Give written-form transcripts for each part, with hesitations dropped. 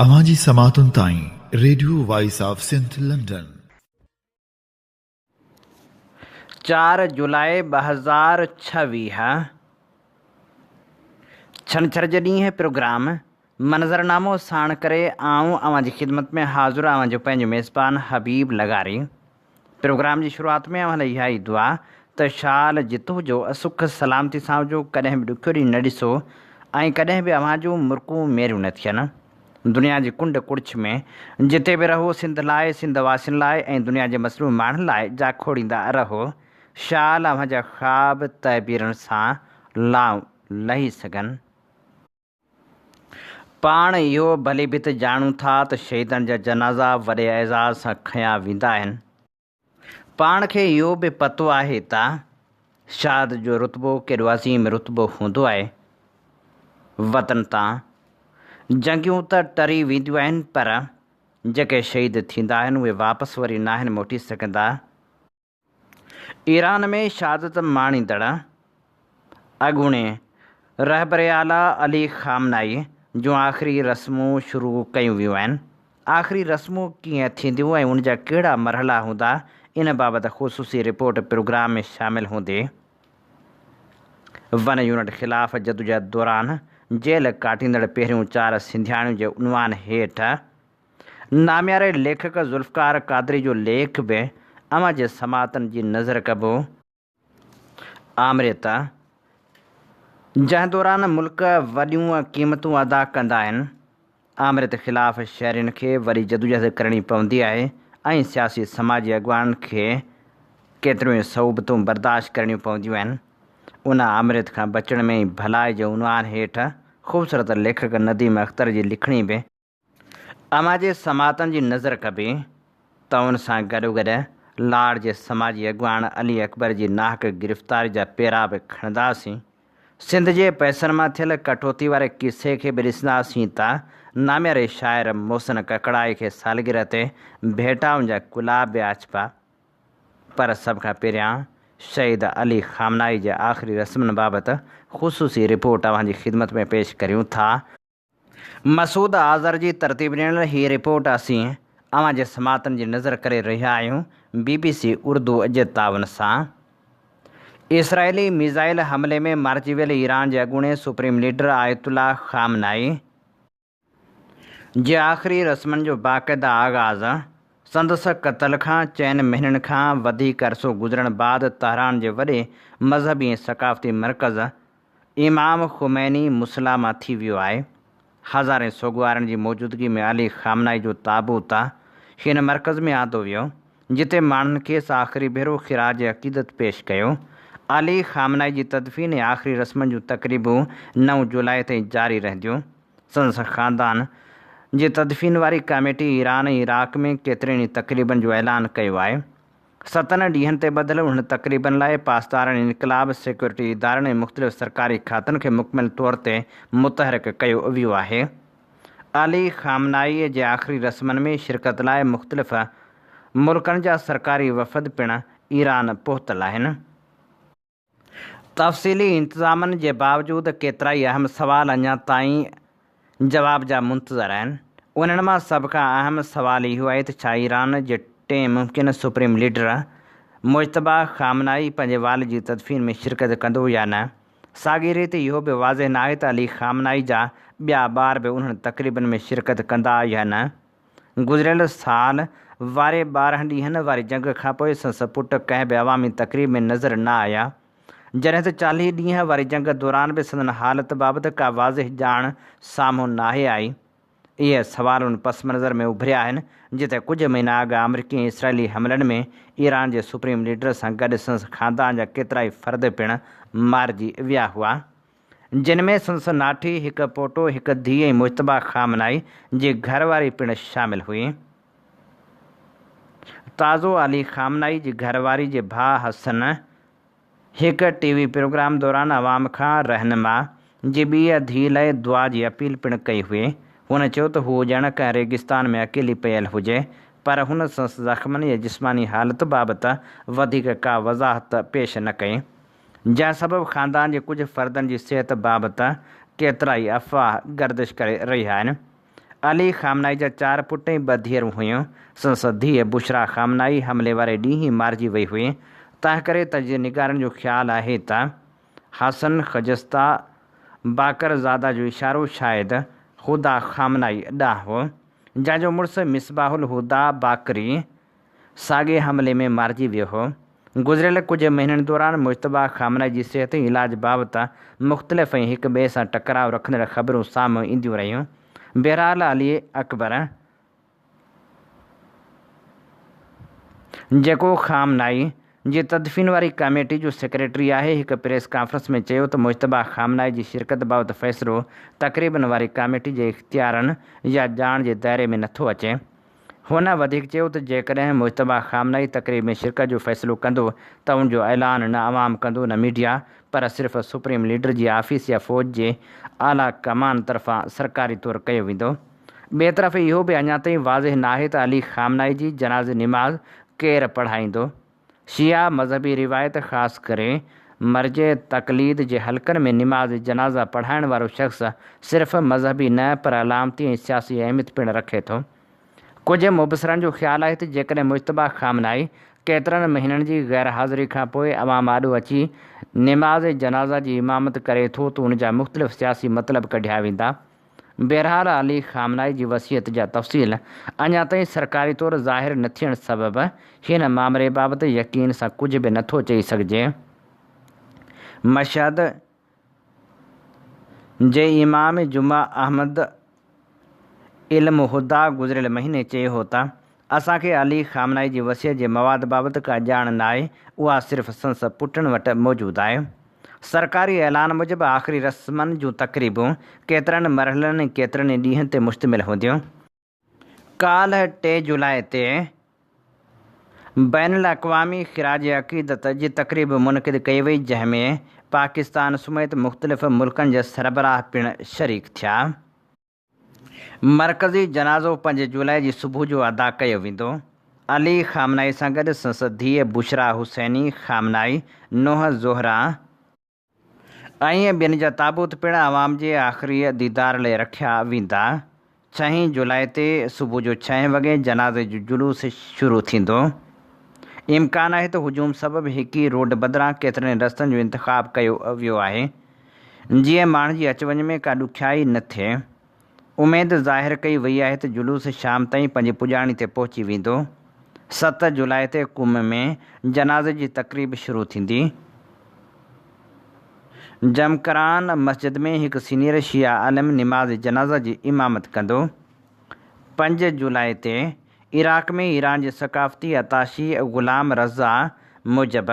اوهان جي سماعتن تائين radio voice of Sindh London. 4 جولاء 2026 ڇنڇر جي ڏينهن پروگرام منظرنامو ساڻ ڪري آئون اوهان جي خدمت ۾ حاضر اوهان جو پنهنجو ميزبان حبيب لغاري. پروگرام جي شروعات ۾ اوهان لاء اها ئي دعا ته شال جتو جو سک سلامتي سان هجو، ڪڏهن به ڏکيو ڏينهن نه ڏسو ۽ ڪڏهن به اوهان جون مرڪون ميريون نه ٿين. دنيا جي ڪنڊ ڪڙڇ ۾ جتي به رهو سنڌ لاء، سنڌ واسين لاء ۽ دنيا جي مظلوم ماڻهن لاء جاکوڙيندا رهو. شال اوهان جا خواب تعبيرن سان لانء لهي سگهن. پاڻ اهو ڀلي ڀت ڄاڻون ٿا ته شهيدن جا جنازا وڏي اعزاز سان کنيا ويندا آهن. پاڻ کي اهو به پتو آهي ته شهادت جو رتبو ڪيڏو عظيم رتبو هوندو آهي. وطن تان جنگيون ته ٽري وينديون آهن پر جيڪي شهيد ٿيندا آهن اهي واپس وري ناهن موٽي سگهندا. ايران ۾ شهادت ماڻيندڙ اڳوڻي رهبر اعليٰ علي خامنائي جون آخري رسمون شروع ڪيون ويون آهن. آخري رسمون ڪيئن ٿينديون ۽ ان جا ڪهڙا مرحلا هوندا ان بابت خصوصي رپورٽ پروگرام ۾ شامل هوندي. ون يونٽ خلاف جدوجهد دوران جيل ڪاٽيندڙ پهريون چار سنڌياڻيون جي عنوان هيٺ نامياري ليکڪ ذوالفقار قادري جو ليک به اوهان جي سماعتن جي نظر ڪبو. آمريت، جنهن دوران ملڪ وڏيون قيمتون ادا ڪندا آهن، آمريت خلاف شهرين کي وڏي جدوجهد ڪرڻي پوندي آهي ۽ سياسي سماجي اڳواڻن کي ڪيتريون ئي صعوبتون برداشت ڪرڻيون پونديون آهن. ان آمريت کان بچڻ ۾ ئي ڀلائي جي عنوان هيٺ خوبصورت ليکڪ نديم اختر جي لکڻي به اوهان جي سماعتن جي نظر ڪبي ته ان سان گڏوگڏ لاڙ جي سماجي اڳواڻ علي اڪبر جي ناحق گرفتاري جا پيرا به کڻنداسين. سنڌ جي پئسن مان ٿيل ڪٽوتي واري قصي کي به ڏسنداسين ته نامياري شاعر محسن ڪڪڙائي کي سالگرهه تي ڀيٽائن جا ڪلاب به آڇبا. پر سڀ کان پهريان شهيد علي خامنائي جي آخري رسمن بابت خصوصي رپورٽ اوهان جي خدمت ۾ پيش ڪريون ٿا. مسعود آذر جي ترتيب ڏنل هي رپورٽ اسين اوهان جي سماعتن جي نظر ڪري رهيا آهيون بي بي سي اردو جي تعاون سان. اسرائيلي ميزائل حملي ۾ مارجي ويل ايران جي اڳوڻي سپريم ليڊر آيت الله خامنائي جي آخري رسمن جو باقاعده آغاز سندس قتل کان چئن مهينن کان وڌيڪ عرصو گذرڻ بعد تهران جي وڏي مذهبي ۽ ثقافتي مرڪز امام خميني مصليٰ مان ٿي ويو آهي. هزارين سوڳوارن جي موجودگي ۾ علي خامنائي جو تابوت هن مرڪز ۾ آندو ويو، جتي ماڻهن کيس آخري ڀيرو خراج عقيدت پيش ڪيو. علي خامنائي جي تدفين ۽ آخري رسمن جون تقريبون نو جولاء تائين جاري رهنديون. سندس خاندان جي تدفين واري ڪاميٽي ايران ۽ عراق ۾ ڪيترين ئي تقريبن جو اعلان ڪيو آهي. ستن ڏينهن تي ٻڌل انهن تقريبن لاء پاسداران انقلاب، سيڪيورٽي ادارن ۽ مختلف سرڪاري کاتن کي مڪمل طور تي متحرڪ ڪيو ويو آهي. علي خامنائي جي آخري رسمن ۾ شرڪت لاء مختلف ملڪن جا سرڪاري وفد پڻ ايران پهتل آهن. تفصيلي انتظامن جي باوجود ڪيترائي اهم سوال اڃا تائين جواب جا منتظر آهن. انهن مان سڀ کان اهم سوال اهو آهي ته ڇا ايران جي ٽئين ممڪن سپريم ليڊر مجتبيٰ خامنائي پنهنجي والد جي تدفين ۾ شرڪت ڪندو يا نه؟ ساڳي ريت اهو به واضح ناهي ته علي خامنائي جا ٻيا ٻار به انهن تقريبن ۾ شرڪت ڪندا يا نه؟ گذريل سال واري 12 ڏينهن واري جنگ کانپوء سندس پٽ ڪنهن به عوامي تقريب ۾ نظر نه آيا، جڏهن ته 40 ڏينهن واري جنگ دوران به سندن حالت بابت ڪا واضح ڄاڻ سامهون ناهي آئي. اهي سوال ان پس منظر ۾ اڀريا آهن، جتي ڪجهه مهينا اڳ آمريڪي ۽ اسرائيلي حملن ۾ ايران جي سپريم ليڊر سان گڏ سندس خاندان جا ڪيترائي فرد پڻ مارجي ويا هئا. جن ۾ سندس ناٺي، هڪ پوٽو، هڪ ڌيء ۽ مجتبيٰ خامنائي جي گهر واري پڻ شامل هئي. تازو علي خامنائي جي گهر واري جي ڀاء حسن هڪ ٽي وي پروگرام دوران عوام کان رهنما جي ٻيء ڌيء لاء دعا جي اپيل پڻ ڪئي هئي. هن چيو ته هوء ڄڻ ڪنهن ريگستان ۾ اڪيلي پيل هجي، پر هن سندس زخمن يا جسماني حالت بابت وڌيڪ ڪا وضاحت پيش نه ڪئي. جنهن سبب خاندان جي ڪجهه فردن جي صحت بابت ڪيترائي افواهه گردش ڪري رهيا آهن. علي خامنائي جا چار پٽ ۽ ٻه ڌيئرون هيون. سندس ڌيء بشريٰ خامنائي حملي واري ڏينهن ئي مارجي وئي هئي. تنهنڪري تجزيي نگارن جو خيال آهي ته حسن خجسته باقر زاده جو اشارو شايد هديٰ خامنائي ڏانهن هو، جنهن جو مڙس مصباح الهديٰ باقري ساڳئي حملي ۾ مارجي ويو هو. گذريل ڪجهه مهينن دوران مجتبيٰ خامنائي جي صحت ۽ علاج بابت مختلف ۽ هڪ ٻئي سان ٽڪراء رکندڙ خبرون سامهون اينديون رهيون. بهرحال علي اڪبر، جيڪو خامنائي جي تدفين واري ڪميٽي جو سيڪريٽري آهي، هڪ پريس ڪانفرنس ۾ چيو ته مجتبيٰ خامنائي جي شرڪت بابت فيصلو تقريبن واري ڪميٽي جي اختيارن يا ڄاڻ جي دائري ۾ نٿو اچي. هن وڌيڪ چيو ته جيڪڏهن مجتبيٰ خامنائي تقريب ۾ شرڪت جو فيصلو ڪندو ته ان جو اعلان نه عوام ڪندو نه ميڊيا پر صرف سپريم ليڊر جي آفيس يا فوج جي اعليٰ ڪمان طرفان سرڪاري طور ڪيو ويندو. ٻئي طرف اهو به اڃا تائين واضح ناهي ته علي خامنائي جي جنازي نماز ڪير پڙهائيندو. شيعا مذهبي روايت خاص ڪري مرجع تقليد جي حلقن ۾ نماز جنازه پڙهائڻ وارو شخص صرف مذهبي نه پر علامتي ۽ سياسي اهميت پڻ رکي ٿو. ڪجهه مبصرن جو خيال آهي ته جيڪڏهن مجتبيٰ خامنائي ڪيترن مهينن جي غير حاضري کان پوء عوام آڏو اچي نماز جنازه جي امامت ڪري ٿو ته ان جا مختلف سياسي مطلب ڪڍيا ويندا. بهرحال علي خامنائي جي وصيت جا تفصيل اڃا تائين سرڪاري طور ظاهر نه ٿيڻ سبب هن مامري بابت يقين سان ڪجهه به نٿو چئي سگهجي. مشهد جي امام جمعه احمد علم هديٰ گذريل مهيني چيو هو ته اسان کي علي خامنائي جي وصيت جي مواد بابت ڪا ڄاڻ ناهي، اها صرف سندس پٽن وٽ موجود آهي. سرڪاري اعلان موجب آخري رسمن جون تقريبون ڪيترن مرحلن ۽ ڪيترن ئي ڏينهن تي مشتمل هونديون. ڪالهه ٽي جولاء تي بين الاقوامي خراج عقيدت جي تقريب منعقد ڪئي وئي جنهن ۾ پاڪستان سميت مختلف ملڪن جا سربراهه پڻ شريڪ ٿيا. مرڪزي جنازو پنج جولاء جي صبح جو ادا ڪيو ويندو. علي خامنائي سان گڏ سندس ڌيء بشريٰ حسيني خامنائي، نونهن زهره ۽ ٻين جا تابوت پڻ عوام جي آخري ديدار لئي رکيا ويندا. ڇهين جولاء تي صبح جو ڇهين وڳي جنازي جو جلوس شروع ٿيندو. امڪان آهي ته هجوم سبب هڪ ئي روڊ بدران ڪيترن ئي رستن جو انتخاب ڪيو ويو آهي. جيئن ماڻهن جي اچ وڃ ۾ ڪا ڏکيائي نه ٿئي. اميد ظاهر ڪئي وئي آهي ته جلوس شام تائين پنهنجي پڄاڻي تي پهچي ويندو. ست جولاء تي قم ۾ جنازي جي تقريب شروع ٿيندي. جمڪران مسجد ۾ هڪ سينيئر شيعه عالم نماز جنازه جي امامت ڪندو. پنج جولاء تي عراق ۾ ايران جي ثقافتي اتاشي غلام رضا موجب،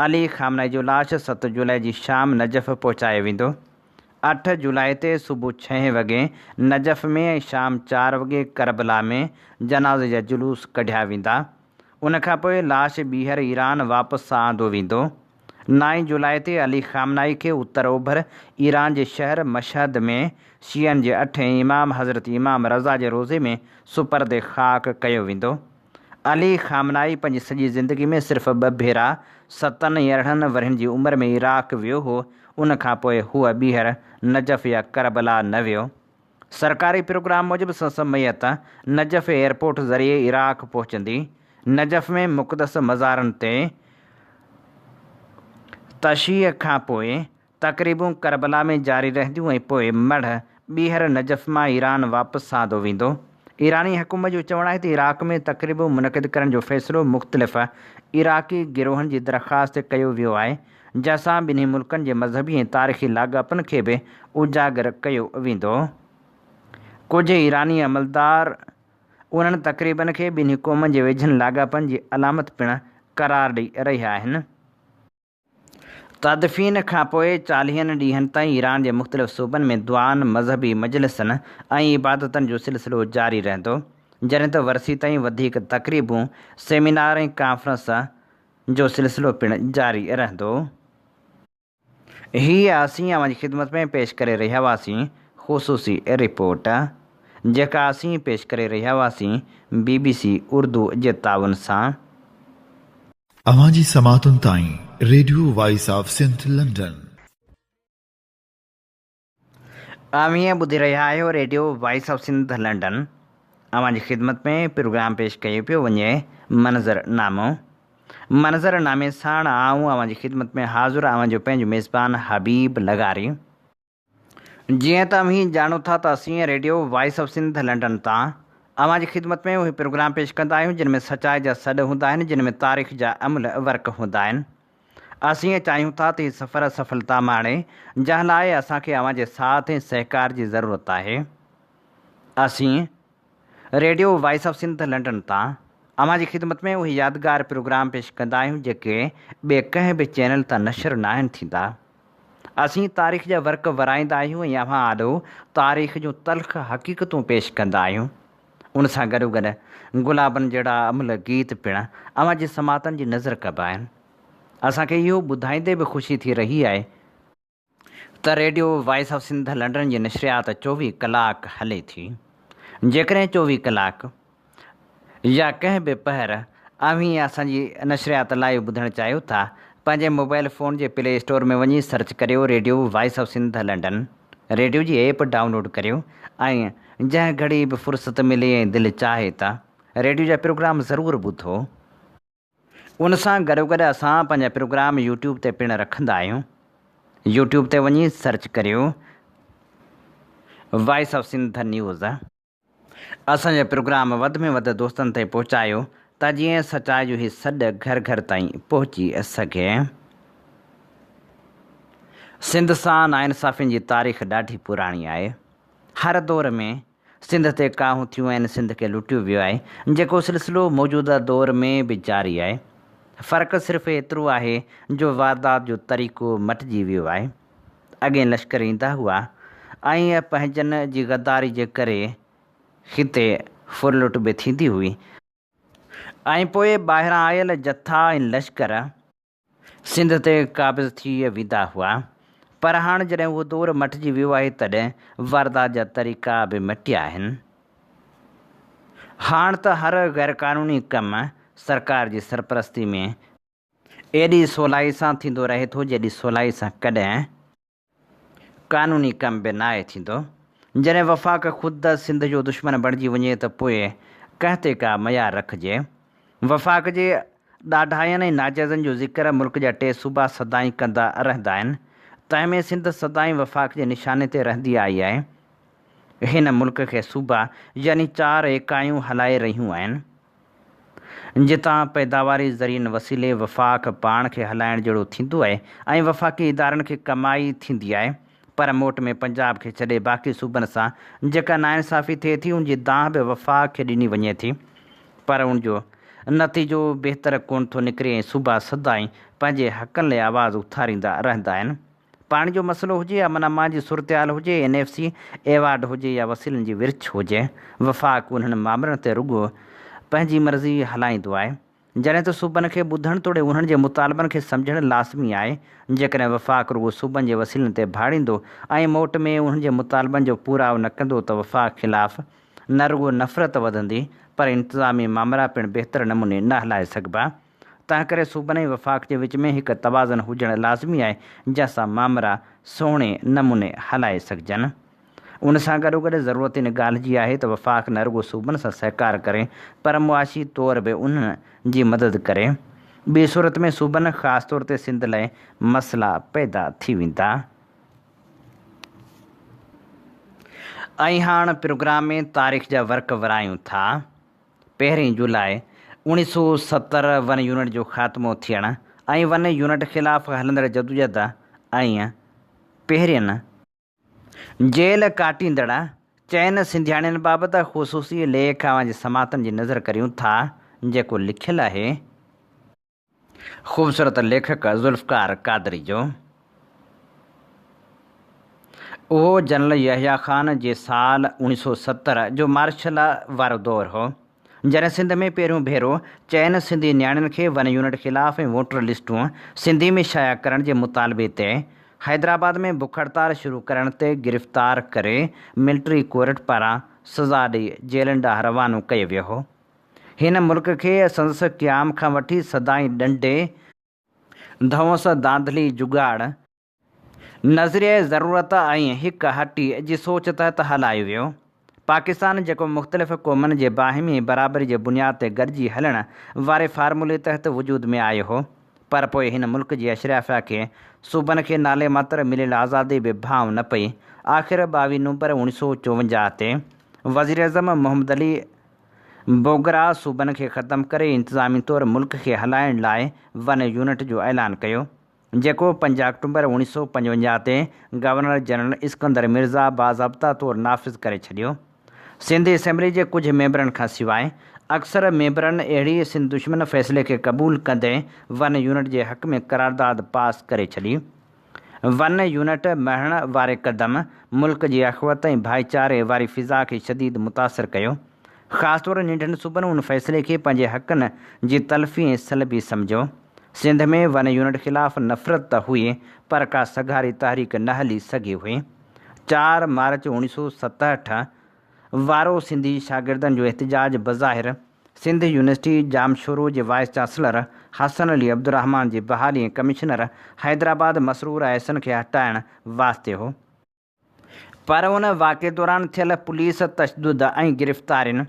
علي خامنائي جو لاش ست جولاء جي شام نجف پهچايو ويندو. اٺ جولاء تي صبح ڇهين وڳي نجف ۾ ۽ شام چار وڳي ڪربلا ۾ جنازي جا جلوس ڪڍيا ويندا. ان کانپوء لاش ٻيهر ايران واپس آندو ويندو. نائين جولاء تي علي خامنائي کي اتر اوڀر ايران جي شهر مشهد ۾ شيعن جي اٺين امام حضرت امام رضا جي روضي ۾ سپرد خاڪ ڪيو ويندو. علي خامنائي پنهنجي سڄي زندگي ۾ صرف ٻه ڀيرا ستن ۽ 18 ورهين جي عمر ۾ عراق ويو هو، ان کانپوء هو ٻيهر نجف يا ڪربلا نه ويو. سرڪاري پروگرام موجب سندس ميت نجف ايئرپورٽ ذريعي عراق پهچندي. نجف ۾ مقدس مزارن تي تشييع کانپوء تقريبون ڪربلا ۾ جاري رهنديون ۽ پوء مڙهه ٻيهر نجف مان ايران واپس آندو ويندو. ايراني حڪومت جو چوڻ آهي ته عراق ۾ تقريبون منعقد ڪرڻ جو فيصلو مختلف عراقي گروهن جي درخواست تي ڪيو ويو آهي جنهن سان ٻنهي ملڪن جي مذهبي ۽ تاريخي لاڳاپن کي به اجاگر ڪيو ويندو. ڪجهه ايراني عملدار انهن تقريبن کي ٻنهي قومن جي ويجهن لاڳاپن جي علامت پڻ قرار ڏئي رهيا آهن. تدفين کانپوء چاليهن ڏينهن تائين ايران جي مختلف صوبن ۾ دعائن، مذهبي مجلسن ۽ عبادتن جو سلسلو جاري رهندو، جڏهن ته ورسي تائين وڌيڪ تقريبون، سيمينار ۽ ڪانفرنس جو سلسلو پڻ جاري رهندو. هي اسين اوهان جي خدمت ۾ پيش ڪري رهيا هئاسين خصوصي رپورٽ جيڪا اسين پيش ڪري رهيا هئاسين بي بي سي اردو جي تعاون سان. اوهان جي سماعتن تائين radio voice of Sindh London. اوهين ٻڌي رهيا آهيو radio voice of Sindh London. اوهان جي خدمت ۾ پروگرام پيش ڪيو پيو وڃي منظر نامو. منظر نامي ساڻ آئون اوهان جي خدمت ۾ حاضر اوهان جو پنهنجو ميزبان حبيب لغاري. جيئن ته اوهين ڄاڻو ٿا ته اسين radio voice of Sindh London تان اوهان جي خدمت ۾ اهي پروگرام پيش ڪندا آهيون جن ۾ سچائي جا سڏ هوندا آهن جن ۾ تاريخ جا املهه ورق هوندا آهن. اسين چاهيون ٿا ته هي سفر سڦلتا ماڻي جنهن لاء اسان کي اوهان جي ساٿ ۽ سهڪار جي ضرورت آهي. اسين radio voice of Sindh London تان اوهان جي خدمت ۾ اهي يادگار پروگرام پيش ڪندا آهيون جيڪي ٻئي ڪنهن به چينل تان نشر ناهن ٿيندا. اسين تاريخ جا ورق ورائيندا آهيون ۽ اوهان آڏو تاريخ جون تلخ حقيقتون پيش ڪندا آهيون. ان سان گڏوگڏ گلابن جهڙا املهه گيت پڻ اوهان جي سماعتن جي نظر ڪبا آهن. اسان کي اهو ٻڌائيندي به خوشي ٿي رهي آهي ته radio voice of Sindh London جي نشريات 24 ڪلاڪ هلي ٿي. جيڪڏهن 24 ڪلاڪ يا ڪنهن به پهر اوهين اسان جي نشريات لائيو ٻڌڻ چاهيو ٿا، پنهنجي موبائل فون جي پلي اسٽور ۾ وڃي سرچ ڪريو radio voice of Sindh London radio جي ايپ ڊائونلوڊ ڪريو ۽ جنهن گهڙي به فرصت ملي ۽ دل چاهي ته ريڊيو جا پروگرام ضرور ٻڌو. ان سان گڏوگڏ اسان پنهنجا پروگرام يوٽيوب تي پڻ رکندا آهيون. يوٽيوب تي وڃي سرچ ڪريو وائس آف سنڌ نيوز. اسان جا پروگرام وڌ ۾ وڌ دوستن تائين پهچايو ته جيئن سچائي جو هي سڏ گهر گهر تائين پهچي سگهي. سنڌ سان ناانصافين جي تاريخ ڏاڍي پراڻي آهي. هر دور ۾ سنڌ تي ڪاهون ٿيون آهن، سنڌ کي لٽيو ويو آهي، جيڪو سلسلو موجوده دور ۾ به جاري آهي. فرق صرف ايترو آهي جو واردات جو طريقو مٽجي ويو آهي. اڳئين لشڪر ايندا هئا ۽ پنهنجن جي غداري جي ڪري هتي ڦرلٽ به ٿيندي هئي ۽ پوء ٻاهران آيل جٿا ۽ لشڪر سنڌ تي قابض ٿي ويندا هئا پر هاڻ جڏهن اهو دور مٽجي ويو آهي تڏهن واردات جا طريقا به مٽيا آهن. هاڻ ته هر غيرقانوني ڪم سرڪار جي سرپرستي ۾ ايڏي سولائي سان ٿيندو رهي ٿو جيڏي سولائي سان ڪڏهن قانوني ڪم به ناهي ٿيندو. جڏهن وفاق خود سنڌ جو دشمن بڻجي وڃي ته پوء ڪنهن تي ڪا ميار رکجي؟ وفاق جي ڏاڍاين ۽ ناجائزن جو ذڪر ملڪ جا ٽي صوبا سدائين ڪندا رهندا آهن. تنهن ۾ سنڌ سدائين وفاق جي نشاني تي رهندي آئي آهي. هن ملڪ کي صوبا يعني چار ايڪايون هلائي رهيون آهن. جتان پيداواري ذريعن وسيلي وفاق پاڻ کي هلائڻ جهڙو ٿيندو آهي ۽ وفاقي ادارن کي ڪمائي ٿيندي آهي پر موٽ ۾ پنجاب کي ڇڏي باقي صوبن سان جيڪا ناانصافي ٿئي ٿي ان جي دانهن به وفاق کي ڏني وڃي ٿي پر ان جو نتيجو بهتر ڪونه ٿو نڪري ۽ صوبا سدائين پنهنجي حقن لاء آواز اٿاريندا رهندا آهن. پاڻي جو مسئلو هجي يا امن امان جي صورتحال هجي، اين ايف سي ايوارڊ هجي يا وسيلن جي ورڇ هجي، وفاق انهن مامرن تي رڳو پنهنجي مرضي هلائيندو آهي. جڏهن ته صوبن کي ٻڌڻ توڙي انهن جي مطالبن کي سمجهڻ لازمي آهي. جيڪڏهن وفاق رڳو صوبن جي وسيلن تي ڀاڙيندو ۽ موٽ ۾ انهن جي مطالبن جو پورائو نه ڪندو ته وفاق خلاف نه رڳو نفرت وڌندي پر انتظامي مامرا پڻ بهتر نموني نه هلائي سگهبا. تنهنڪري صوبن ۽ وفاق جي وچ ۾ هڪ توازن هجڻ لازمي آهي، جنهن سان مامرا سهڻي نموني هلائي سگهجن. ان سان گڏوگڏ ضرورت ان ڳالهه جي آهي ته وفاق نه رڳو صوبن سان سهڪار ڪري پر معاشي طور به انهن جي مدد ڪري. ٻي صورت ۾ صوبن خاص طور تي سنڌ لاء مسئلا پيدا ٿي ويندا. ۽ هاڻ پروگرام ۾ تاريخ جا ورق ورايون ٿا. پهرين جولاء 1970 ون يونٽ جو خاتمو ٿيڻ ۽ ون يونٽ خلاف هلندڙ جدوجهد ۽ پهرين جيل ڪاٽيندڙ چئن سنڌياڻين بابت خصوصي ليک اوهان جي سماعتن جي نظر ڪريون ٿا جيڪو لکيل آهي. خوبصورت ليکڪ ذوالفقار قادري جو اهو جنرل يحيٰ خان جي سال 1970 جو مارشل لا وارو دور هو، جڏهن سنڌ ۾ پهريون ڀيرو چئن سنڌي نياڻين کي ون يونٽ خلاف ۽ ووٽر لسٽون سنڌي ۾ شايع ڪرڻ جي مطالبي تي حيدرآباد ۾ بک هڙتال شروع ڪرڻ تي گرفتار ڪري ملٽري ڪورٽ پاران سزا ڏئي جيلن ڏانهن روانو ڪيو ويو هو. هن ملڪ کي سندس قيام کان وٺي سدائين ڏنڊي، ڌونس، دانڌلي، جڳاڙ نظريه ضرورت ۽ هڪ هٽي جي سوچ تحت هلايو ويو. پاڪستان جيڪو مختلف قومن جي باهمي برابري جي بنياد تي گڏجي هلڻ واري فارمولي تحت وجود ۾ آيو هو پر پوء هن ملڪ جي اشرافيا کي صوبن کي نالي ماتر مليل آزادي به ڀانء نه پئي. آخر ٻاويهه نومبر اوڻيهه سو چوونجاهه تي وزيراعظم محمد علي بوگرا صوبن کي ختم ڪري انتظامي طور ملڪ کي هلائڻ لاء ون يونٽ جو اعلان ڪيو، جيڪو پنج آڪٽومبر اوڻيهه سؤ پنجونجاهه تي گورنر جنرل اسڪندر مرزا باضابطا طور نافذ ڪري ڇڏيو. سنڌ اسيمبلي جي ڪجهه ميمبرن کان سواء اڪثر ميمبرن اهڙي سنڌ دشمن فيصلي کي قبول ڪندي ون يونٽ جي حق ۾ قرارداد پاس ڪري ڇڏي. ون يونٽ مڙهڻ واري قدم ملڪ جي اخوت ۽ ڀائيچاري واري فضا کي شديد متاثر ڪيو. خاص طور ننڍن صوبن ان فيصلي کي پنهنجي حقن جي تلفي ۽ سلبي سمجهيو. سنڌ ۾ ون يونٽ خلاف نفرت ته هئي پر ڪا سگهاري تحريڪ نه هلي سگهي هئي. چار مارچ اوڻيهه سو ستهٺ وارو سنڌي شاگردن جو احتجاج بظاهر سنڌ يونيورسٽي ڄامشورو جي وائيس چانسلر حسن علي عبدالرحمان جي بحالي ۽ ڪمشنر حيدرآباد مسرور احسن کي هٽائڻ واسطي هو، پر ان واقعي دوران ٿيل پوليس تشدد ۽ گرفتارين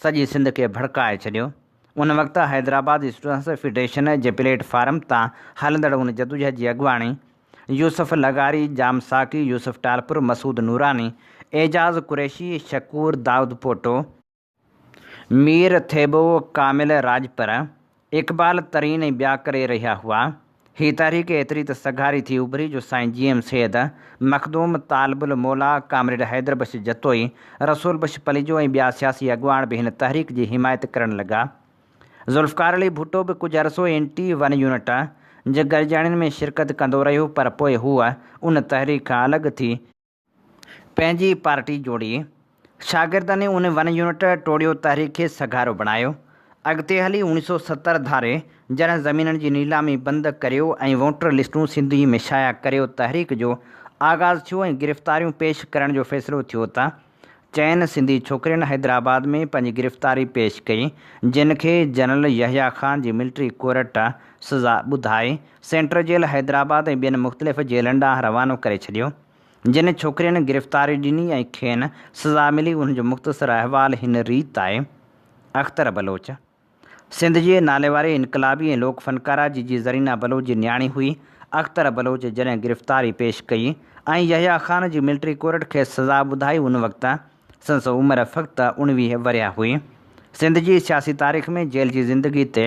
سڄي سنڌ کي ڀڙڪائي ڇڏيو. ان وقت حيدرآباد اسٽوڊنٽس فيڊريشن جي پليٽ فارم تان هلندڙ ان جدوجهد جي اڳواڻي يوسف لغاري، ڄام ساقي، يوسف ٽالپر، مسعود نوراني، اعجاز قريشي، شڪور دائودپوٽو، مير ٿيٻو، ڪامل راڄپر، اقبال ترين ۽ ٻيا ڪري رهيا هئا. هي تحريڪ ايتري ته سگهاري ٿي اڀري جو سائين جي ايم سيد، مخدوم طالب الموليٰ، ڪامريڊ حيدر بخش جتوئي، رسول بخش پليجو ۽ ٻيا سياسي اڳواڻ به هن تحريڪ جي حمايت ڪرڻ لڳا. ذوالفقار علي ڀٽو به ڪجهه عرصو اينٽي ون يونٽ جي گڏجاڻين ۾ شرڪت ڪندو رهيو پر پوء هو ان تحريڪ کان الڳ ٿي پنهنجي پارٽي جوڙي شاگردن ان ون يونٽ ٽوڙيو تحريڪ کي سگهارو بڻايو. اڳتي هلي اوڻيهه سو 70 ڌاري جڏهن زمينن جي نيلامي بند ڪريو ۽ ووٽر لسٽون سنڌي ۾ شايع ڪريو تحريڪ جو آغاز ٿيو ۽ گرفتاريون پيش ڪرڻ جو فيصلو ٿيو ته چئن سنڌي ڇوڪرين حيدرآباد ۾ پنهنجي گرفتاري پيش ڪئي، جن کي جنرل يحيٰ خان جي ملٽري ڪورٽ سزا ٻڌائي سينٽر جيل حيدرآباد ۽ ٻين مختلف جيلن ڏانهن روانو ڪري ڇڏيو. جن ڇوڪرين گرفتاري ڏني ۽ کين سزا ملي انهن جو مختصر احوال هن ريت آهي، اختر بلوچ. سنڌ جي ناليواري انقلابي ۽ لوڪ فنڪاره جيجي زرينا بلوچ جي نياڻي هئي. اختر بلوچ جڏهن گرفتاري پيش ڪئي ۽ يحيٰ خان جي ملٽري ڪورٽ کيس سزا ٻڌائي ان وقت سندس عمر فقط 19 ورهيه هئي. سنڌ جي سياسي تاريخ ۾ جيل جي زندگي تي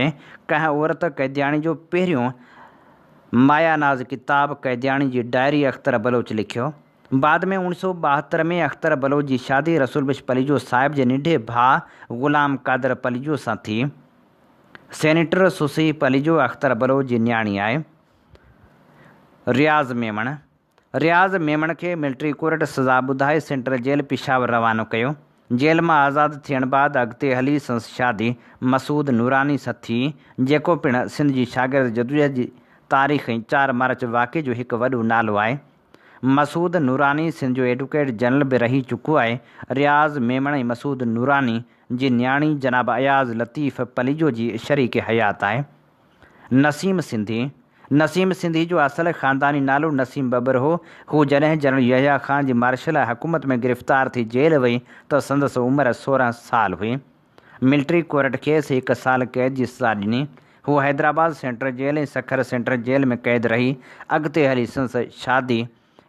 ڪنهن عورت قيدياڻي جو پهريون مايا ناز ڪتاب قيدياڻي جي ڊائري اختر بلوچ لکيو. بعد ۾ اوڻيھ سو 72 ۾ اختر بلوچ جي شادي رسول بخش پليجو صاحب جي ننڍي ڀاء غلام قادر پليجو سان ٿي. سينيٽر سسئي پليجو اختر بلوچ جي نياڻي آهي. رياض ميمڻ، رياض ميمڻ کي ملٽري ڪورٽ سزا ٻڌائي سينٽرل جيل پشاور روانو ڪيو. جيل مان آزاد ٿيڻ بعد اڳتي هلي سندس شادي مسعود نوراني سان ٿي، جيڪو پڻ سنڌ جي شاگرد جدوجهد جي تاريخ ۽ چار مارچ واقعي جو هڪ وڏو نالو آهي. مسعود نوراني سنڌ جو ايڊوڪيٽ جنرل به رهي چڪو آهي. رياض ميمڻ ۽ مسعود نوراني جي نياڻي جناب اياز لطيف پليجو جي شريڪ حيات آهي. نسيم سنڌي، نسيم سنڌي جو اصل خانداني نالو نسيم ٻٻر هو. هو جڏهن جنرل يحيٰ خان جي مارشل حڪومت ۾ گرفتار ٿي جيل وئي ته سندس عمر 16 سال هئي. ملٽري ڪورٽ کيس هڪ سال قيد جي سزا ڏني. هوء Hyderabad central jail ۽ Sukkur central jail ۾ قيد رهي. اڳتي هلي سندس شادي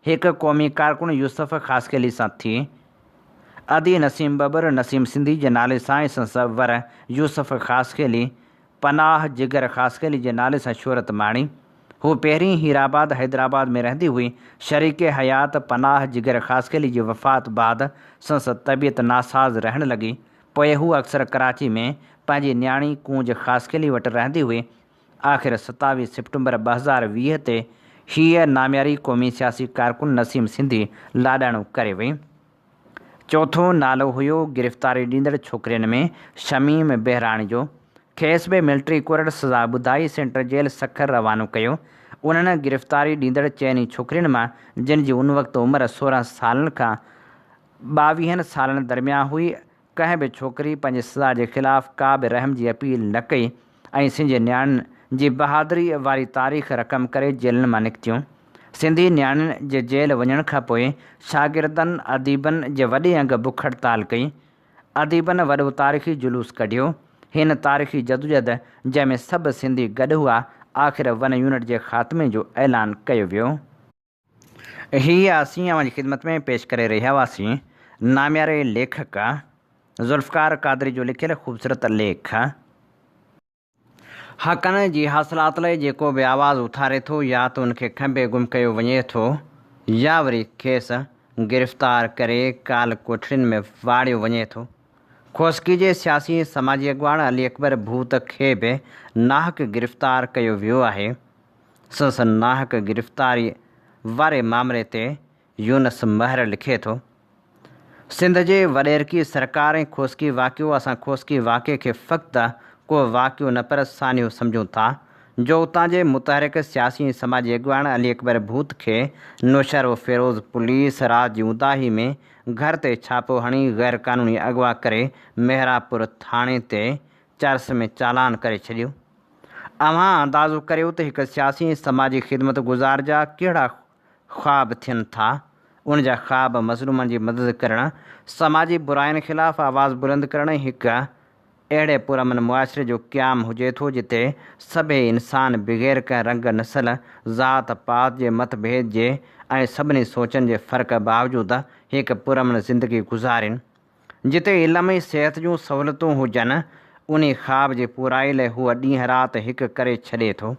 هڪ قومي ڪارڪن يوسف خاصخيلي سان ٿي. ادي نسيم ٻٻر، نسيم سنڌي جي نالي سان ۽ سندس ور يوسف خاصخيلي پناهه جگر خاصخيلي جي نالي سان شهرت ماڻي. هوء پهرين هيرآباد، حيدرآباد، ۾ رهندي هئي. شريڪ حيات پناهه جگر خاصخيلي جي وفات بعد سندس طبيعت ناساز رهڻ لڳي. پوء هوء اڪثر ڪراچي ۾ پنهنجي نياڻي ڪونج خاصخيلي وٽ رهندي هئي. آخر 27 سيپٽمبر 2020 تي هيء نامياري قومي سياسي ڪارڪن نسيم سنڌي لاڏاڻو ڪري وئي. چوٿون نالو هيو گرفتاري ڏيندڙ ڇوڪرين ۾ شميم بهراڻي جو. کيس به ملٽري ڪورٽ سزا ٻڌائي سينٽر جيل سکر روانو ڪيو. انهن گرفتاري ڏيندڙ چئني ڇوڪرين مان جن جي ان وقت عمر 16 سالن کان ٻاويهن سالن درميان هئي، ڪنهن به ڇوڪري پنهنجي سزا جي خلاف ڪا به رحم جي اپيل نه ڪئي ۽ سنجي نياڻين جي بهادري واري تاريخ رقم ڪري جيلن مان نڪتيون. سنڌي نياڻين جي جيل وڃڻ کانپوء شاگردن، اديبن جي وڏي انگ بک هڙتال ڪئي. اديبن وڏو تاريخي جلوس ڪڍيو. هن تاريخي جدوجهد جنهن ۾ سڀ سنڌي گڏ هئا، آخر ون يونٽ جي خاتمي جو اعلان ڪيو ويو. هي اسين اوهان جي خدمت ۾ پيش ڪري رهيا هئاسين نامياري ليکڪ ذوالفقار قادري جو لکيل خوبصورت ليک. حقن جي حاصلات لاء جيڪو به آواز اٿاري ٿو يا ته ان کي کنڀي گم ڪيو وڃي ٿو يا وري کيس گرفتار ڪري ڪال ڪوٺڙين ۾ واڙيو وڃي ٿو. کوسڪي جي سياسي ۽ سماجي اڳواڻ علي اڪبر ڀوت کي به ناحق گرفتار ڪيو ويو آهي. سندس ناحق گرفتاري واري مامري تي يونس مهر لکي ٿو، سنڌ جي وڏيرڪي سرڪار ۽ کوسڪي واقعو اسان کوسڪي واقعي کي فقط ڪو واقعو نه پر سانحو سمجهون ٿا جو اتان جي متحرڪ سياسي ۽ سماجي اڳواڻ علي اڪبر ڀوت کي نوشهروفيروز پوليس رات جي اونداهي ۾ گهر تي ڇاپو هڻي غير قانوني اغوا ڪري محرابپور ٿاڻي تي چرس ۾ چالان ڪري ڇڏيو. اوهان اندازو ڪريو ته هڪ سياسي ۽ سماجي خدمت گذار جا ڪهڙا خواب ٿين ٿا، ان جا خواب مظلومن جي مدد ڪرڻ، سماجي براين خلاف آواز بلند ڪرڻ ۽ هڪ اهڙي پرامن معاشري جو قيام هجي ٿو جتي سڀئي انسان بغير ڪنهن رنگ، نسل، ذات پات جي مت ڀيد جي ۽ سڀني سوچن جي فرق باوجود هڪ پرامن زندگي گذارين. جتي علم ۽ صحت جون سهولتون هجن، انهي خواب جي پورائي لئه هو ڏينهن رات هڪ ڪري ڇڏي ٿو.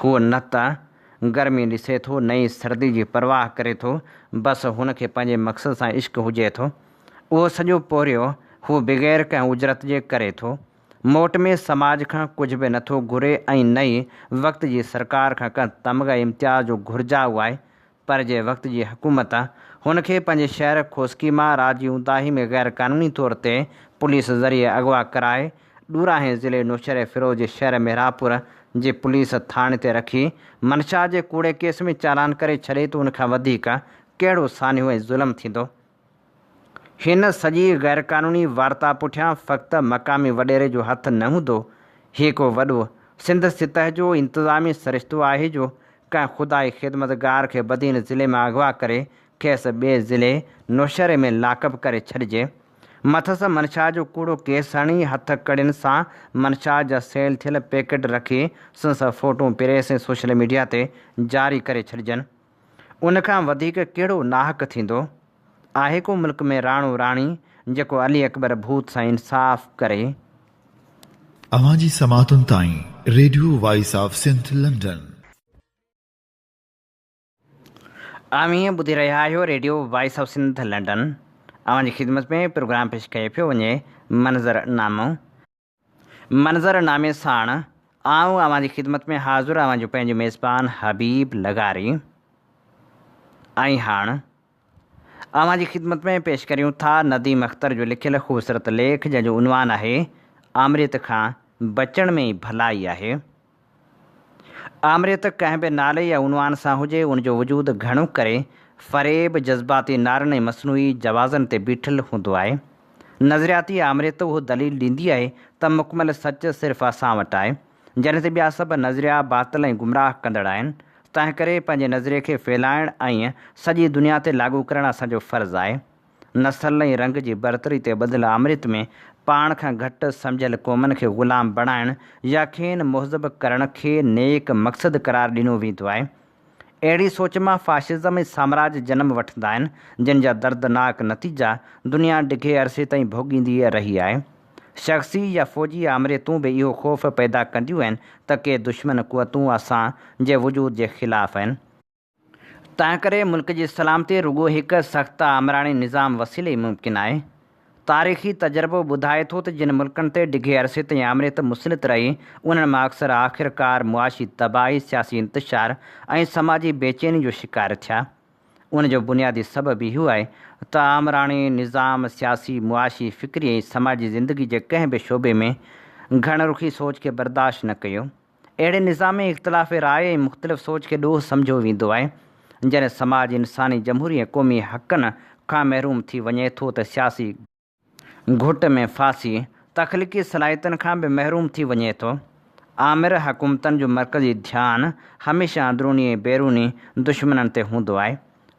هو نه ته گرمي ڏسي ٿو نه ئي سردي جي پرواهه ڪري ٿو، بس هن کي پنهنجي مقصد سان عشق هجي ٿو. اهو سڄو پورهيو هو بغير ڪنهن اجرت جي ڪري ٿو. موٽ ۾ سماج کان ڪجهه به نٿو گهري ۽ نه ئي وقت جي سرڪار کان ڪنهن تمغه امتياز جو گهرجائو آهي. پر جي وقت جي حڪومت هن کي پنهنجي شهر کوسڪي مان رات جي اونداهي ۾ غير قانوني طور تي پوليس ذريعي اغوا ڪرائي ڏورانهين ضلعي نوشهريفيروز جي شهر محرابپور جي پوليس ٿاڻي تي رکي منشا جي ڪوڙي ڪيس ۾ چالان ڪري ڇڏي ته ان کان وڌيڪ ڪهڙو سانحو ۽ ظلم ٿيندو؟ هن سڄي غيرقانوني وارتا پٺيان فقط مقامي وڏيري جو هٿ نه هوندو، هي ڪو وڏو سنڌ سطح جو انتظامي سرشتو آهي جو ڪنهن خدائي خدمتگار کي بدين ضلعي مان اغوا ڪري کيس ٻئي ضلعي نوشهري ۾ لاڪپ ڪري ڇڏجي. مٿس منشا جو ڪوڙو ڪيس هڻي هٿ ڪڙين سان منشا جا سيل ٿيل پيڪيٽ رکي سندس فوٽون پريس ۽ سوشل ميڊيا تي جاري ڪري ڇڏجن. ان کان وڌيڪ ڪهڙو ناحق ٿيندو؟ آهي ڪو ملڪ ۾ راڻو راڻي جيڪو علي اڪبر ڀوت سان انصاف ڪري؟ اوهان جي سماعتن تائين radio voice of Sindh London. اوهين ٻڌي رهيا آهيو radio voice of Sindh London. اوهان جي خدمت ۾ پروگرام پيش ڪيو پيو وڃي منظر نامو. منظر نامي ساڻ آئون اوهان جي خدمت ۾ حاضر اوهان جو پنهنجو ميزبان حبيب لغاري ۽ هاڻ اوهان جي خدمت ۾ پيش ڪريون ٿا نديم اختر جو لکيل خوبصورت ليک جنهن جو عنوان آهي آمريت کان بچڻ ۾ ئي ڀلائي آهي. آمريت ڪنهن به نالي يا عنوان سان هجي، ان جو وجود گهڻو ڪري فريب، جذباتي نعرن ۽ مصنوعي جوازن تي بيٺل هوندو آهي. نظرياتي آمريت اهو دليل ڏيندي آهي ته مڪمل سچ صرف اسان وٽ آهي، جڏهن ته ٻيا سڀ نظريا باطل ۽ گمراهه ڪندڙ آهن. تنهنڪري پنهنجي نظريي کي ڦهلائڻ ۽ سڄي دنيا تي لاڳو ڪرڻ اسان جو فرض آهي. نسل ۽ رنگ جي برتري تي ٻڌل آمريت ۾ پاڻ کان گهٽ سمجهيل قومن کي غلام بڻائڻ يا کين مهذب ڪرڻ کي نيڪ مقصد قرار ڏنو ويندو آهي. اهڙي سوچ مان فاشزم ۽ سامراج جنم وٺندا آهن، جن جا دردناڪ نتيجا دنيا ڊگهي عرصي تائين ڀوڳيندي رهي آهي. شخصي يا فوجي آمريتون به اهو خوف پيدا ڪنديون آهن ته ڪي دشمن قوتون اسان جي وجود جي خلاف آهن. تنهنڪري ملڪ جي سلامتي رڳو هڪ سخت آمراڻي نظام وسيلي ئي ممڪن آهي. تاريخي تجربو ٻڌائي ٿو ته جن ملڪن تي ڊگهي عرصي تائين آمريت مسلط رهي، انهن مان اڪثر آخرڪار معاشي تباهي، سياسي انتشار ۽ سماجي بيچيني جو شڪار ٿيا. ان جو بنيادي سبب اهو آهي ته آمراڻي نظام سياسي، معاشي، فڪري ۽ سماجي زندگي جي ڪنهن به شعبي ۾ گهڻ رخي سوچ کي برداشت نه ڪيو. اهڙي نظام ۾ اختلاف راء ۽ مختلف سوچ کي ڏوهه سمجهيو ويندو آهي. جڏهن سماج انساني، جمهوري ۽ قومي حقن کان محروم ٿي وڃي ٿو ته سياسي گهٽ ۾ ڦاسي تخليقي صلاحيتن کان به محروم ٿي وڃي ٿو. آمر حڪومتن جو مرڪزي ڌيان هميشه اندروني ۽ بيروني دشمنن تي هوندو آهي.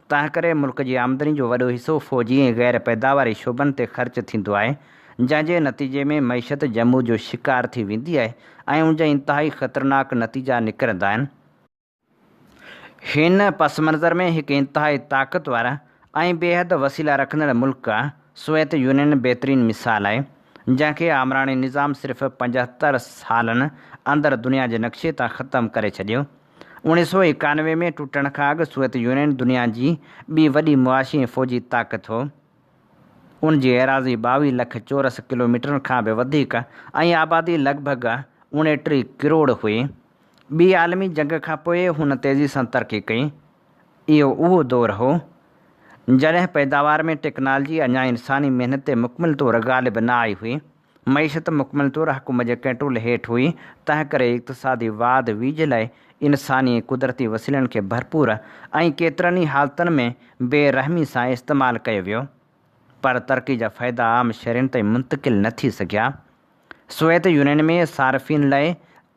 تنهنڪري ملڪ جي آمدني جو وڏو حصو فوجي ۽ غير پيداواري شعبن تي خرچ ٿيندو آهي، جنهن جي نتيجي ۾ معيشت جمود جو شڪار ٿي ويندي آهي ۽ ان جا انتهائي خطرناڪ نتيجا نڪرندا آهن. هن پس منظر ۾ هڪ انتهائي طاقتور ۽ بيحد وسيلا رکندڙ ملڪ سوويت يونين بهترين مثال آهي، جنهن کي آمراڻي نظام صرف 75 سالن اندر دنيا جي نقشي تان ختم ڪري ڇڏيو. 1991 ۾ ٽٽڻ کان اڳ سوويت يونين دنيا جي ٻي وڏي معاشي ۽ فوجي طاقت هو. ان جي ايراضي 22 لک چورس ڪلوميٽرن کان به وڌيڪ ۽ آبادي لڳ ڀڳ 29 ڪروڙ هئي. ٻي عالمي جنگ کان پوء هن تيزي سان ترقي ڪئي. اهو اهو دور هو، جڏهن پيداوار ۾ ٽيڪنالاجي اڃا انساني محنت تي مڪمل طور غالب نه آئي هئي. معيشت مڪمل طور حڪومت جي ڪنٽرول هيٺ هئي، تنهنڪري اقتصادي واڌ ويجهه لاء انساني ۽ قدرتي وسيلن کي ڀرپور ۽ ڪيترن ئي حالتن ۾ بي رحمي سان استعمال ڪيو ويو. پر ترقي جا فائدا عام شهرين تائين منتقل نه ٿي سگهيا. سوويت يونين ۾ صارفين لاء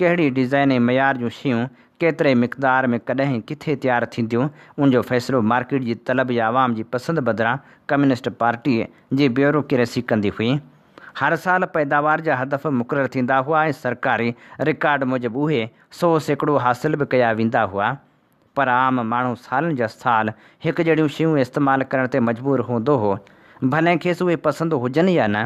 ڪهڙي ڊيزائن ۽ معيار جون شيون ڪيتري مقدار ۾ ڪڏهن ۽ ڪٿي تيار ٿينديون، ان جو فيصلو مارڪيٽ جي طلب يا عوام جي پسند بدران ڪميونسٽ پارٽيء جي بيوروڪريسي ڪندي هئي. هر سال پيداوار جا هدف مقرر ٿيندا هئا ۽ سرڪاري رڪارڊ موجب اهي 100% حاصل به ڪيا ويندا هئا. پر عام ماڻهو سالن جا سال هڪ جهڙيون شيون استعمال ڪرڻ تي مجبور هوندو هو، ڀلي کيس اهي پسند هجن يا نه.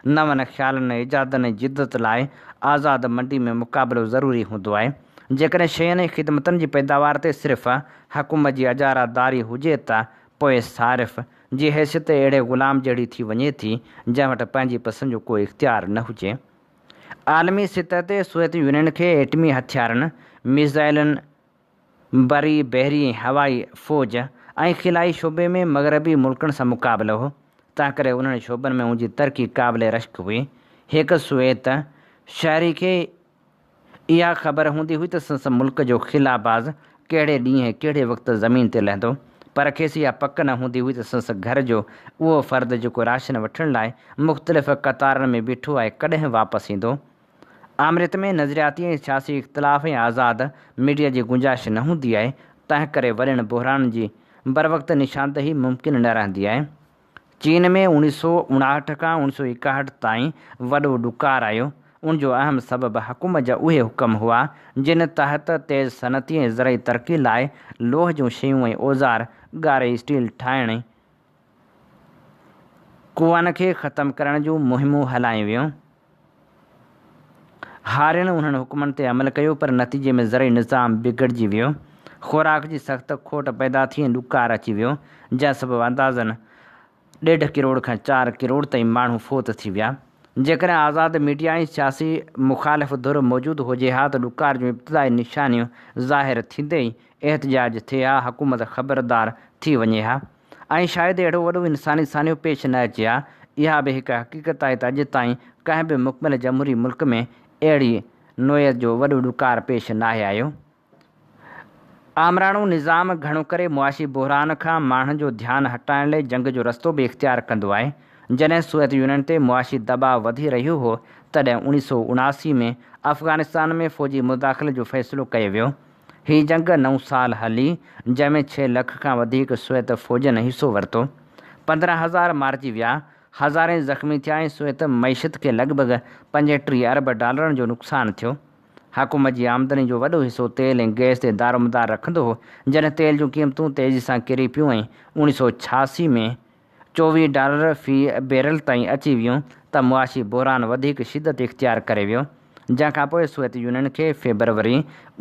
نون خيالن، ايجادن ۽ جدت لاء آزاد منڊي ۾ مقابلو ضروري هوندو آهي. جيڪڏهن شين ۽ خدمتن جي پيداوار تي صرف حڪومت جي اجاره داري هجي ته پوء صارف جي حيثيت اهڙي غلام جهڙي ٿي وڃي ٿي، جنهن وٽ پنهنجي پسند جو ڪو اختيار نه هجي. عالمي سطح تي سوويت يونين کي ايٽمي هٿيارن، ميزائلن، بري، بحري ۽ هوائي فوج ۽ خلائي شعبي ۾ مغربي ملڪن سان مقابلو هو، تنهنڪري انهن شعبن ۾ ان جي ترقي قابل رشڪ هئي. هڪ سوويت شهري کي اها خبر هوندي هئي ته سندس ملڪ جو خلاباز ڪهڙي ڏينهن ۽ ڪهڙي وقت زمين تي لهندو، پر کيس اها پڪ نه هوندي هئي ته سندس گهر جو اهو فرد جيڪو راشن وٺڻ لاء مختلف قطارن ۾ بيٺو آهي ڪڏهن واپس ايندو. آمريت ۾ نظرياتي ۽ سياسي اختلاف ۽ آزاد ميڊيا جي گنجائش نه هوندي آهي، تنهنڪري وڏن بحرانن جي بروقت نشاندهي ممڪن نه رهندي آهي. چين ۾ اوڻيهه سو اڻاهٺ کان اوڻيهه سو ايڪاهٺ تائين وڏو ڏڪار آيو، ان جو اهم سبب حڪومت جا اهي حڪم هئا، جن تحت تيز صنعتي ۽ زرعي ترقي لاء لوهه جون شيون ۽ اوزار ڳاري اسٽيل ٺاهڻ ۽ ڪوئن کي ختم ڪرڻ جون مهمون هلايون ويون. هارين انهن حڪمن تي عمل ڪيو پر نتيجي ۾ زرعي نظام بگڙجي ويو. خوراڪ جي سخت کوٽ پيدا ٿي ۽ ڏڪار اچي ويو، جنهن سبب اندازن ڏيڍ ڪروڙ کان چار ڪروڙ تائين ماڻهو فوت ٿي ويا. جيڪڏهن آزاد ميڊيا ۽ سياسي مخالف ڌر موجود هجي ها ته ڏڪار جون ابتدائي نشانيون ظاهر ٿيندي ئي احتجاج ٿئي ها، حڪومت خبردار ٿي وڃي ها. ۽ شايد اهڙو وڏو انساني سانحو پيش نه اچي ها. اها به هڪ حقيقت آهي ته اڄ تائين ڪنهن به مڪمل جمهوري ملڪ ۾ اهڙي نوعيت جو وڏو ڏڪار پيش ناهي آيو. آمراڻو نظام گهڻو ڪري معاشي بحران کان ماڻهن جو ڌيان هٽائڻ لئي جنگ جو رستو به اختيار ڪندو آهي. جڏهن سوويت يونين تي معاشي دٻاء وڌي رهيو هو تڏهن 1979 ۾ افغانستان ۾ فوجي مداخلت جو فيصلو ڪيو ويو. هي جنگ نو سال هلي، جنهن ۾ ڇهه لک کان وڌيڪ سوويت فوجين حصو ورتو. 15 هزار مارجي ويا، هزارين زخمي ٿيا ۽ سوويت معيشت کي لڳ ڀڳ 35 ارب ڊالرن جو نقصان ٿيو. حڪومت جي آمدني جو وڏو حصو تيل ۽ گئس تي دارومدار رکندو هو، جڏهن تيل جون قيمتون تيزي سان ڪري پيون ۽ 1986 ۾ 24 ڊالر في بيرل تائين اچي ويون ته معاشي بحران وڌيڪ شدت اختيار ڪري ويو، جنهن کانپوء سوويت يونين کي فيبروري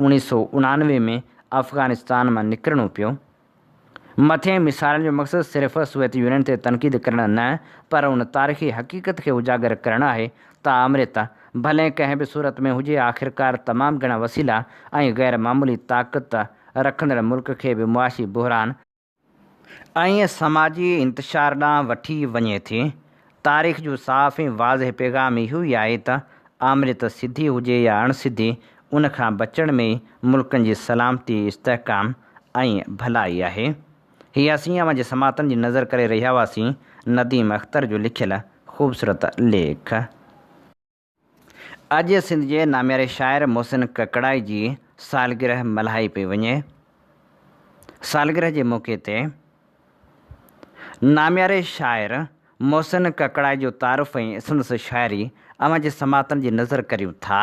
1999 ۾ افغانستان مان نڪرڻو پيو. مٿين مثالن جو مقصد صرف سوويت يونين تي تنقيد ڪرڻ نه پر ان تاريخي حقيقت کي اجاگر ڪرڻ آهي ته آمريت ڀلي ڪنهن به صورت ۾ هجي آخرڪار تمام گهڻا وسيلا ۽ غير معمولي طاقت رکندڙ ملڪ کي به معاشي بحران ۽ سماجي انتشار ڏانهن وٺي وڃي ٿي. تاريخ جو صاف ۽ واضح پيغام اهو ئي آهي ته آمريت سڌي هجي يا اڻ سڌي، ان کان بچڻ ۾ ئي ملڪن جي سلامتي، استحڪام ۽ ڀلائي آهي. هي اسين اوهان جي سماعتن جي نظر ڪري رهيا هئاسين نديم اختر جو لکيل خوبصورت ليک. اڄ سنڌ جي نامياري شاعر محسن ڪڪڙائي جي سالگرهه ملهائي پئي وڃي. سالگرهه جي موقعي تي نامياري شاعر محسن ڪڪڙائي جو تعارف ۽ سندس شاعري اوهان جي سماعتن جي نظر ڪريون ٿا.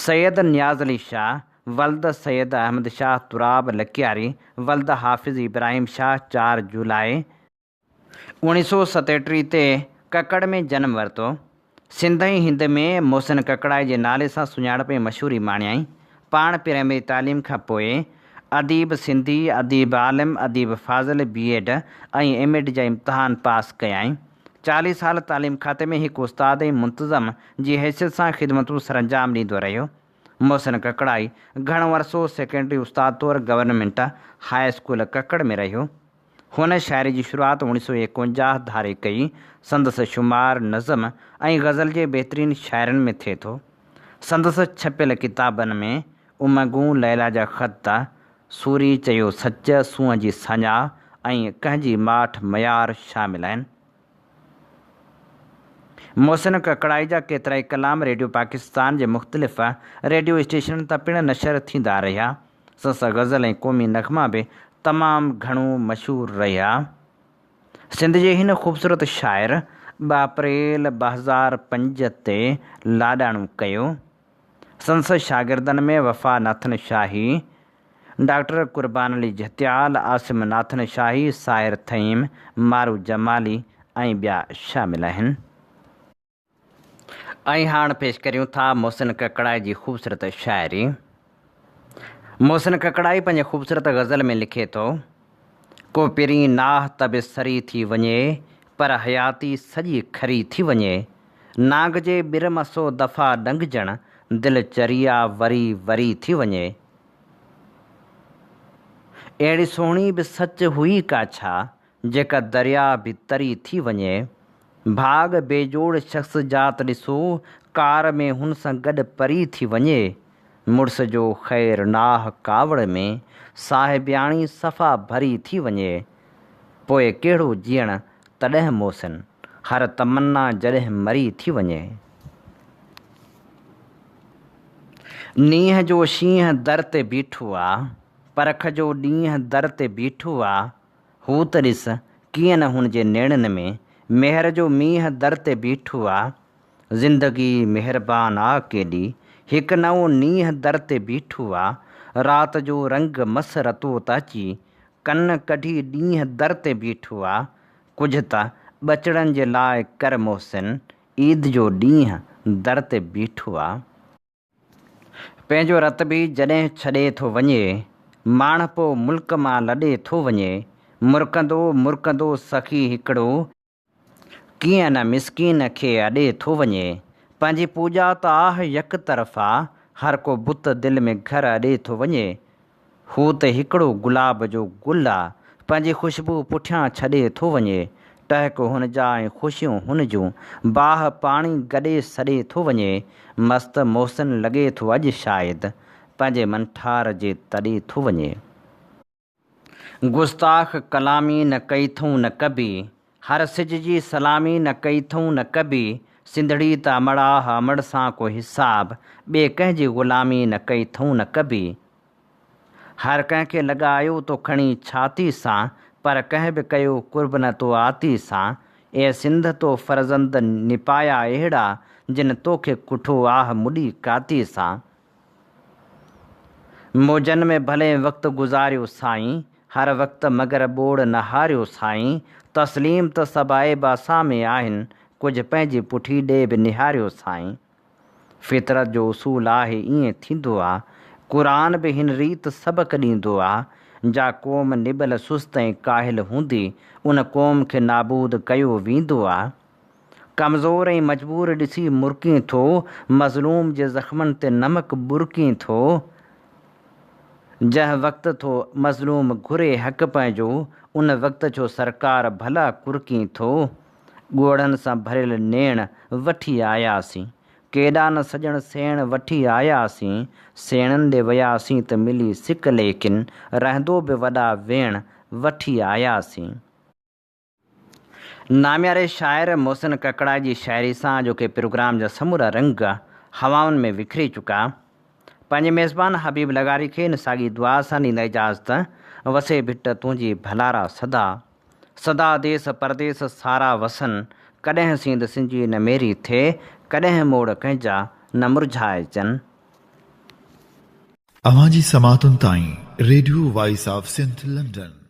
سيد نياز علي شاهه ولد سيد احمد شاهه تراب لڪياري ولد حافظ ابراهيم شاهه چار جولاء، 1937 تي ڪڪڙ ۾ جنم ورتو. سنڌ ۽ هند ۾ محسن ڪڪڙائي جي نالي سان سڃاڻپ ۽ مشهوري ماڻيائين. پاڻ پرائمري تعليم کان پوء اديب سنڌي، اديب عالم، اديب فاضل، بي ايڊ ۽ ايم ايڊ جا امتحان پاس ڪيائين. 40 سال تعليم کاتي ۾ هڪ استاد ۽ منتظم جي حيثيت سان خدمتون سرانجام ڏيندو رهيو. محسن ڪڪڙائي گهڻو عرصو سيڪنڊري استاد طور گورنمينٽ هاء اسڪول ڪڪڙ ۾ رهيو. هن شاعري جي شروعات 1951 ڌاري ڪئي. سندس شمار نظم ۽ غزل جي بهترين شاعرن ۾ ٿئي ٿو. سندس ڇپيل ڪتابن ۾ امنگون، ليلا جا خط، سوري چيو سچ، سونهن جي ساڃاهه ۽ ڪنهن جي ماٺ ميار شامل آهن. محسن ڪڪڙائي جا ڪيترائي ڪلام ريڊيو پاڪستان جي مختلف ريڊيو اسٽيشنن تان پڻ نشر ٿيندا رهيا. سندس غزل ۽ قومي نغما به تمام گهڻو مشهور رهيا. سنڌ جي هن خوبصورت شاعر ٻه اپريل 2005 تي لاڏاڻو ڪيو. سندس شاگردن ۾ وفا ناٿن شاهي، ڊاڪٽر قربان علي جهتيال، عاصم ناٿن شاهي، ساحر ٿهيم، مارو جمالي ۽ ٻيا شامل آهن. ۽ هاڻ پيش ڪريون ٿا محسن ڪڪڙائي جي خوبصورت شاعري. محسن ڪڪڙائي پنهنجي خوبصورت غزل ۾ لکي ٿو، ڪو پرين ناهه ته به سري ٿي وڃي، پر حياتي سڄي کري ٿي وڃي. نانگ جي ٻر مان سو دفعا ڏنگجڻ، دل چريا وري وري ٿي وڃي. اهڙي سهڻي به سچ هئي ڪا ڇا، جيڪا درياء به تري ٿي وڃي. ڀاڳ بي جوڙ شخص جات ڏسو، ڪار ۾ هن سان گڏ پري ٿي وڃي. مڙس جو خير ناهه ڪاوڙ ۾، صاحبياڻي صفا ڀري ٿي وڃي. پوء ڪهڙو جيئڻ تڏهن محسن، هر تمنا جڏهن مري ٿي وڃي. نينهن جو شينهن در تي بيٺو آ، پرک جو ڏينهن در تي بيٺو آ. هو ته ڏس ڪيئن نه هن جي نيڻن ۾ مهر جو مينهن در تي بيٺو آ. زندگي مهربان آ ڪيڏي، هڪ نئون نينهن در تي بيٺو آ. رات جو رنگ مس رتو ته اچي، ڪن ڪڍي ڏينهن در تي بيٺو آ. ڪجهه ته ٻچڙن جي لاء ڪر محسن، عيد جو ڏينهن در تي بيٺو آ. پنهنجو رت به جڏهن ڇڏي ٿو وڃي، ماڻهپو ملڪ مان لڏي ٿو وڃي، مرڪندو مرڪندو سخي هڪڙو، ڪيئن نه مسڪين کي اڏي ٿو وڃي، پنهنجي پوڄا ته آهه يڪ طرفا، هر ڪو بت دل ۾ گهر اڏي ٿو وڃي، هو ته هڪڙو گلاب جو گل آ، پنهنجي خوشبو پٺيان ڇڏي ٿو وڃي. ٽهڪ هن جا ۽ خوشيون هن جون، باهه پاڻي گڏي سڏي ٿو وڃي. مست محسن لڳي ٿو اڄ شايد، پنهنجي منٺار جي تڏي ٿو وڃي. گستاخ ڪلامي نه ڪئي ٿئون نه ڪبي، هر سج جي سلامي نه ڪئي ٿئون نه ڪبي، سنڌڙي ته امڙ آھ امڙ سان ڪو حساب، ٻئي ڪنهن جي غلامي نه ڪئي ٿئون نه ڪبي. هر ڪنهن کي لڳايو تو کڻي ڇاتي سان، پر ڪنهن به ڪيو قرب نه تو آتي سان. اي سنڌ تو فرزند نپايا اهڙا، جن توکي ڪٺو آھ مڏي ڪاتي سان. موجن ۾ ڀلين وقت گذاريو سائين، هر وقت مگر ٻوڙ نه هاريو سائين. تسليم ته سڀ عيب اسان ۾ آهن، ڪجهه پنهنجي پٺي ڏي به نهاريو سائين. فطرت جو اصول آهي ائين ٿيندو آ. قرآن به هن ريت سبق ڏيندو آ. جا قوم نٻل سست ۽ ڪاهل هوندي ان قوم کي نابود ڪيو ويندو آ. ڪمزور ۽ مجبور ڏسي مرڪين ٿو، مظلوم جي زخمن تي نمڪ ٻرڪين ٿو. جنهن وقت ٿو مظلوم گهري حق پنهنجو، ان وقت ڇو سرڪار ڀلا ڪرڪين ٿو. ڳوڙهن سان ڀريل نيڻ وٺي آياسين. ڪيڏا نه سڄڻ سيڻ وٺي آياسين. سيڻن ڏي وياسين ته ملي سڪ ليڪن رهندو به وڏا ويڻ وٺي آياسين. نامياري شاعر محسن ڪڪڙائي جي شاعري سان اڄوڪي پروگرام جا سمورا رنگ هوائن ۾ وکري چڪا. پنهنجي ميزبان حبيب لغاري کي ان ساڳي دعا سان ڏيندا اجازت، وسي ڀٽ تنهنجي ڀلارا سدا، سدا ديس پرديس سارا وسن، ڪڏهن سينڌ سنجي نه ميري ٿئي، ڪڏهن موڙ ڪنهن جا نه مرجهائجن. اوهان جي سماعتن تائين radio voice of Sindh London.